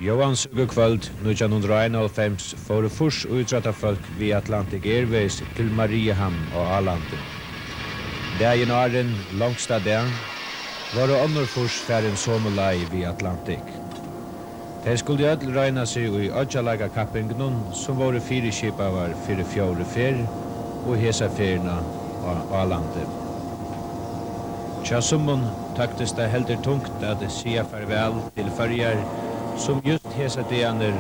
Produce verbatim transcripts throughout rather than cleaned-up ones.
Jóansøkukvøld nítjan hundrað og einoghálvfems fóru fýrs ítróttafólk við Atlantic Airways til Mariehamn á Álandi. Dagin áðrenn, longstan dag, vóru onnur fýrs farin somu leið við Atlantic. Tey skuldu øll royna seg í oyggjaleikakappingunum, sum vóru fyriskipaðar fyri fjórðu ferð og hesa ferðina á Álandi. Hjá summum tóktist tað heldur tungt at siga farvæl til Føroyar, sum júst hesa dagarnar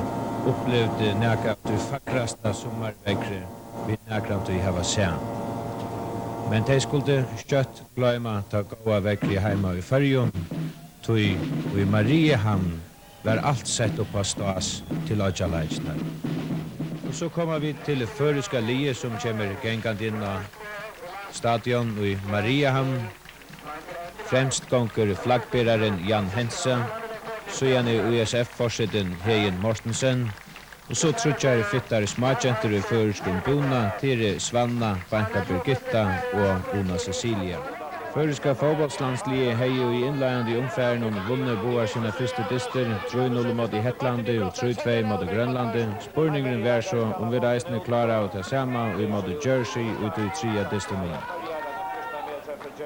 upplivdi nakað av tí fagrasta summarveðri, vit nakrantíð hava sæð. Men tey skuldu skjótt gloyma tað góða veðrið heima í Føroyum, tí í Mariehamn var alt sett upp á stás til oyggjaleikirnar. Og so koma vit til føroyska liðið, sum kemur gangandi inn á stadion í Mariehamn. Fremst gongur flaggberarin Jan Hentze, síðani ÍSF-forsetin Heðin Mortensen, og so tríggjar fittar smágentur í føroyskum búna, Tiri Svanna, Banka Birgitta og Una Cecilia. Føroyska fótbóltslandsliðið hevði í innleiðandi umfarinum vunnið báðar sínar fyrstu dystir, trý null móti Hetlandi og trý tvey móti Grønlandi. Spurningurin var so, um vit eisini kláraðu tað sama í móti Jersey í tí triðja dystinum.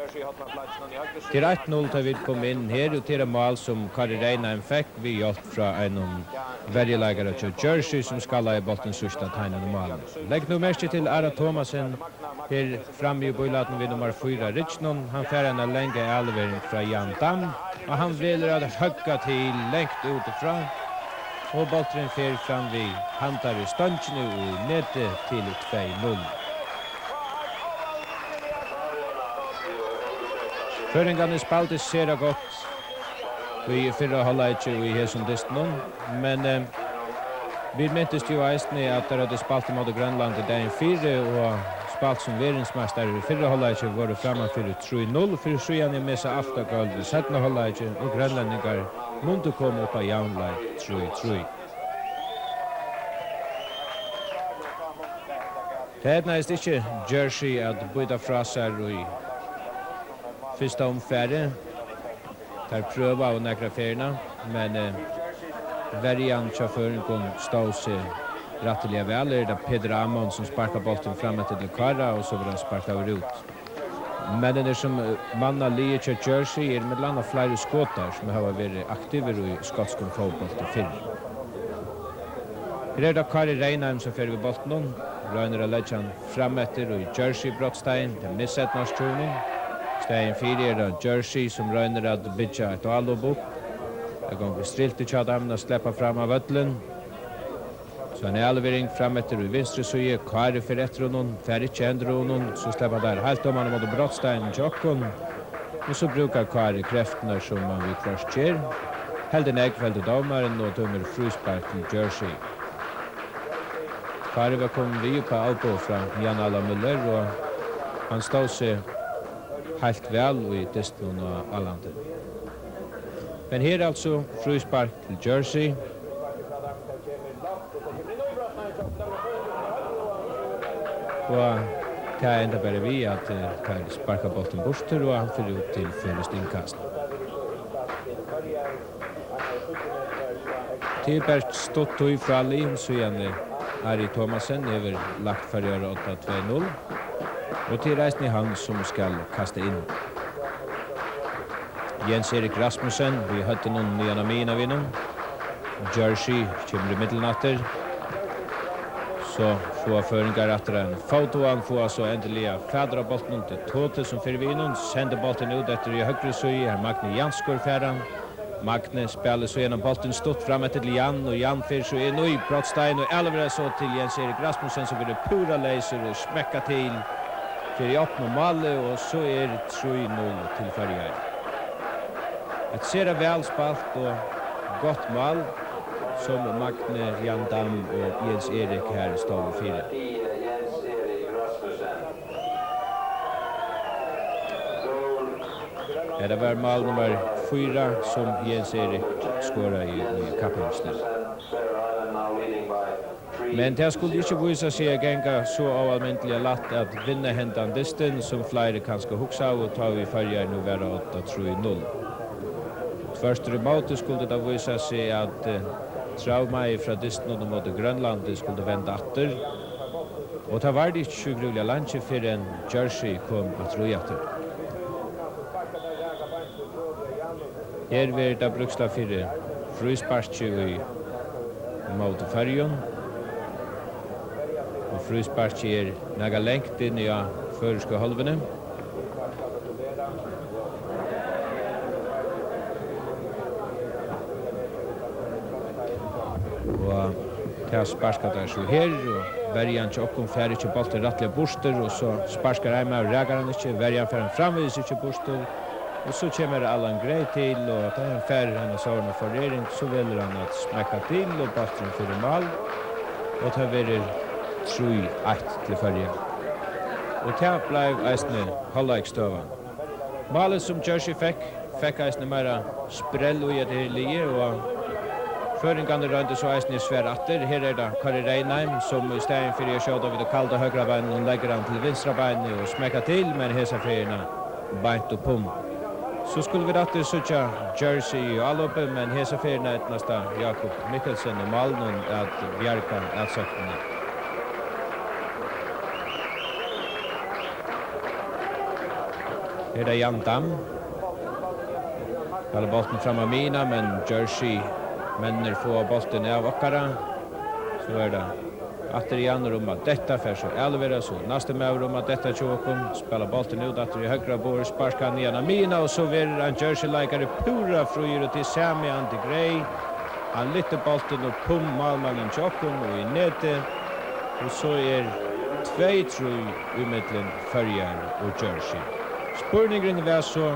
Tað er eitt null, tá vit koma inn her, og tað er eitt mál, sum Kári Reinheim fekk við hjálp frá einum verjuleikara hjá Jersey, sum skallaði bóltin síðst at teina inn í málið. Legg nú merki til Ara Thomassen her frammi í bílætinum við nummar fýra, Richnon. Hann fær eina langa avlevering frá Jan Dam, og hann velur at høgga til langt útifrá, og bólturin fer fram við handaru stongini og í netið til tvey null. Føroyingarnir spældu sera gott í fyrra hálvleiki í hesum dystinum, men, eh, vit mintust jú eisini, at teir høvdu spælt ímóti Grønlandi dagin fyri og spælt sum verðinsmeistarar í fyrra hálvleiki, vóru framman fyri trý null, fyri síðani at missa alt av gólv í seinna hálvleiki, og grønlendingar mundu koma upp á javnleik trý trý. Tað eydnaðist ikki Jersey at bíta frá sær í fyrsta umfari. Teir prøvaðu nakrar ferðina, men, eh, verjan hjá føroyingum stóð seg rættiliga væl. Er tað Petur Amon, sum sparkar bóltin fram eftir til Kára, og so verður hann sparkaður út. Menninir, sum, eh, manna liðið hjá Jersey, eru millum annað fleiri skotar, sum hava verið aktivir í skotskum fótbólti fyrr. Her er tað Kári Reinheim, sum fer við bóltinum, roynir at leggja hann fram eftir í Jersey brotstein, tað miseydnaðist hjá honum. Staðin fyri er tað Jersey, sum roynir at byggja eitt álop upp. Tað gongur striltið hjá teimum at sleppa fram á vøllin. So ein avlevering fram eftir í vinstru síðu, Kári fer eftir honum, fær ikki hendur á honum, so sleppa teir heilt oman ímóti brotsteininum hjá okkum. Men so brúkar Kári kreftirnar, sum hann viðhvørt ger. Heldur nógv, heldur dómarin, og dømir fríspark til Jersey. Kári var komin við upp á alboð frá Jan Allan Müller, og hann stóð seg heilt væl í dystinum á Álandi. Men her, altso, fríspark til Jersey. Og tað endar bara við, at, eh, teir sparka bóltin burtur, og hann fer út til føroyskt innkast. Tað er bert stutt tíð frá liðin, síðani Ari Thomassen hevur lagt Føroyar á odda tvey null, og tað er eisini hann, sum skal kasta inn. Jens Erik Rasmussen við høvdinum niðan á miðjuna við honum. Jersey kemur í millum aftur. So fáa føroyingar aftur ein fót, og hann fáa so endiliga fatur á bóltinum. Tað er Tote, sum fer við honum, sendir bóltin út eftir í høgru síðu, har Magni Jarnskor fær hann. Magni spælir so gjarna bóltin stutt fram eftir til Jan, og Jan fer so inn í brotstein og avleverar so til Jens Erik Rasmussen, sum verður púra leysur og smekkar til fyri opnum máli, og so er trý null til Føroyar. Eitt sera væl spælt og gott mál, sum Magni, Jan Dam og Jens Erik her stóðu fyri. Hetta var mál nummar fýra, sum Jens Erik skoraði í kappingini. Men tað skuldi ikki vísa seg at ganga so óalmindiliga lætt at vinna hendan dystin, sum fleiri kanska hugsaðu, tá ið Føroyar nú var á odda trý null. Tvørturímóti skuldi tað vísa seg, at, eh, Traumaið frá dystinum móti Grønlandi skuldi venda aftur, og tað vardi ikki sjúkliga leingi, fyrr enn Jersey kom afturí aftur. Her verður tað brúkst fyri frísparki í móti Føroyum, og frísparkið er nakað langt inni á føroysku hálvuni. Og tað sparka teir so her, og verjan hjá okkum fær ikki bóltin rættiliga burtur, og so sparkar ein maður, rakar hann ikki, verjan fær hann framvegis ikki burtur, og so kemur Allan Gray til, og tá hann fær hana sovorðna forering, so velur hann at smekka til, og bólturin fer í mál, og tað verður trý eitt til Føroyar. Og tað bleiv eisini hálvleiksstøðan. Málið, sum Jersey fekk, fekk eisini meira sprell í hetta her liðið, og føroyingarnir royndu so eisini at svara aftur. Her er tað Kári Reinheim, sum í staðin fyri at skjóta við tað kalda høgra beininum, leggur hann til vinstra beinið og smekkar til, men hesa ferðina beint upp um. So skulu vit aftur síggja Jersey í álopið, men hesa ferðina eydnast tað Jakob Mikkelsen og málinum at bjarga atsóknini. Her er Jan Dam. Spælir bóltin fram á miðjuna, men Jersey menninir fáa bóltin av okkara. So er tað aftur Janur um at detta, fær so avleverað, so næsti maður um at detta hjá okkum. Spælir bóltin út aftur í høgra borð, sparkar hann niðan á miðjuna, og so verður ein Jersey-leikari púra fríur, og tað er sami Andy Gray. Hann lyftir bóltin upp um málmannin hjá okkum og í netið, og so er tvey trý ímillum Føroyar og Jersey. Spurningurin var so: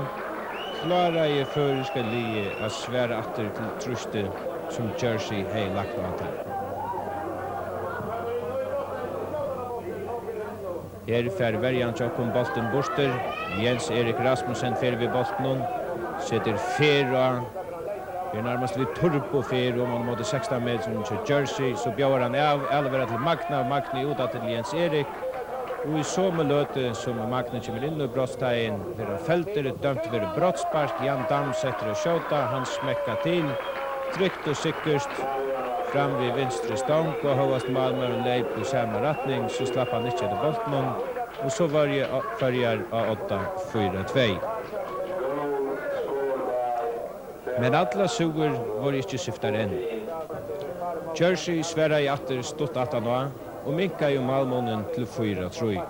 Kláraði føroyska liðið at svara aftur til trýstið, sum Jersey hevði lagt á tey? Her fær verjan hjá okkum bóltin burtur. Jens Erik Rasmussen fer við bóltinum, setir ferð á, er nærmast við turbo ferð oman móti sekstan metrum hjá Jersey, so bjóðar hann av, avleverar til Magna, Magni út aftur til Jens Erik. Og í somu løtu, sum Magni kemur inn í brotsteigin, verður hann feldur, dømt verður brotsspark, Jan Dam settur at skjóta, hann smekkar til, trygt og sikkurt, fram við vinstru stong, og hóast málmaðurin leyp í sama rætning, so slapp hann ikki eftir bóltinum, og so vóru Føroyar á odda, fýra tvey. Men allar súgvur vóru ikki syftar enn. Jersey svaraði aftur stutt aftaná og minkaði um málmunin til fýra trý.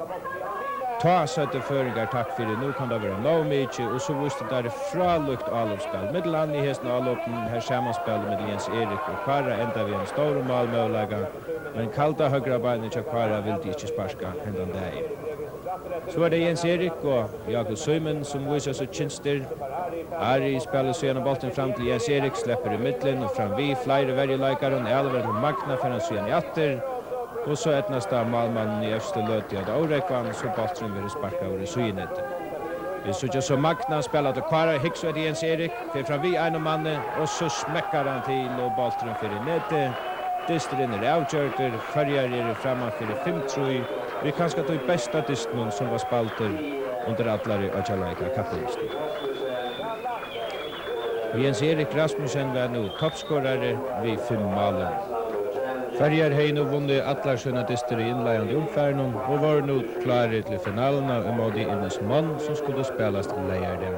Tá søgdu føroyingar takk fyri, nú kann tað vera nóg mikið, og so vístu teir frálíkt álopsspæl, millum annað í hesum álopinum, har samanspælið millum Jens Erik og Kára endaði við einum stórum málmøguleika, men kalda høgra beinið hjá Kára vildi ikki sparka hendan dagin. So er tað Jens Erik og Jákup Símun, sum vísa seg kynstir. Ari spælir síðan bóltin fram til Jens Erik, sleppur ímillum og fram við fleiri verjuleikarum, avleverar til Magna, fær hann síðan aftur, og so eydnast tað málmanninum í evstu løtu at órógva hann, so bólturin verður sparkaður í síðunetið. Vit síggja so Magna spæla til Kára, hygg so eftir Jens Erik, fer fram við einum manni, og so smekkar hann til, og bólturin fer í netið. Dysturin er avgjørdur. Føroyar eru framman fyri fimm trý, við kanska tí besta dystinum, sum var spældur undir allari oyggjaleikakappingini. Og Jens Erik Rasmussen var nú toppskorari við fimm málum. Føroyar hevði nú vunnið allar sínar dystir í innleiðandi umfarinum og vóru nú klárir til finaluna ímóti Ynys Môn, sum skuldi spælast leygardag.